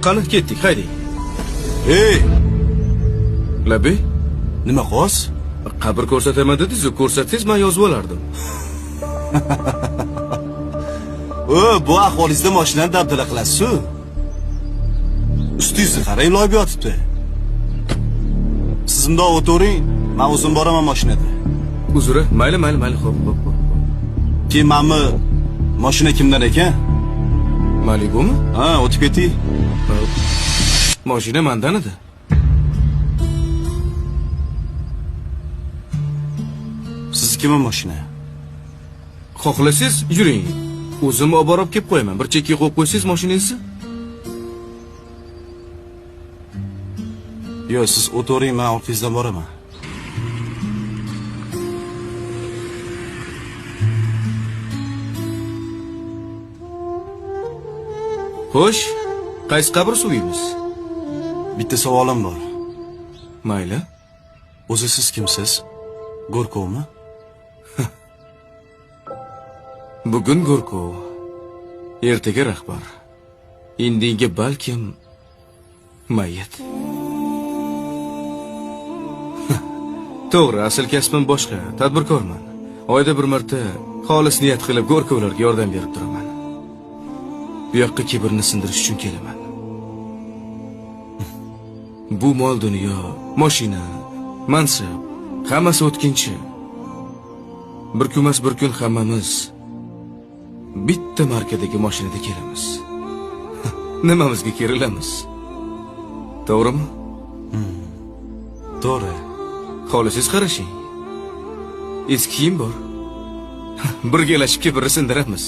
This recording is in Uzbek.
Qani ketdik, haydang. Ey! Labbay? Nima qilyapsiz? Qabr ko'rsataman dedingiz-ku, ko'rsatsangiz men yozib olardim. O, bu ahvolingizda mashinani dabdala qilasiz-ku. Ustingizni qarang, loyib yotibdi. Siz bundoq o'tiring, men o'zim boraman mashinada. Uzr, mayli, mayli, mayli, xo'p, xo'p, xo'p. Keyin manmi mashina kimdan ekan? Malibumi? Ha, o'tib keting. Mashina mandan edi. Siznikimi mashina? Xohlasangiz yuring. O'zim olib borib kelib qo'yaman. Bir chekkaga qo'yib qo'ysangiz mashinangizni. Yo'q, siz o'tiring, men orqangizdan boraman. Xo'sh, qaysi qabr suviymiz? Bitta savolim bor. Mayli. O'zi siz kimsiz? Go'rkovmi? Bugun Go'rkov, ertaga rahbar. Indinga balkim mayyit. To'g'ri, asl kasbim boshqa, tadbirkorman. Oyda bir marta xolis niyat qilib Go'rkovlarga yordam berib turaman. Bu yoqqa kibrni sindirish uchun kelaman. Bu mol dunyo, mashina, mansab, hammasi o'tkinchi. Bir kun emas bir kun hammamiz bitta markadagi mashinada kelamiz. Nimamizga kerilamiz? To'g'rimi? To'g'ri. Xohlasangiz qarashing. Eski kiyim bor. Birgalashib kibrni sindiramiz.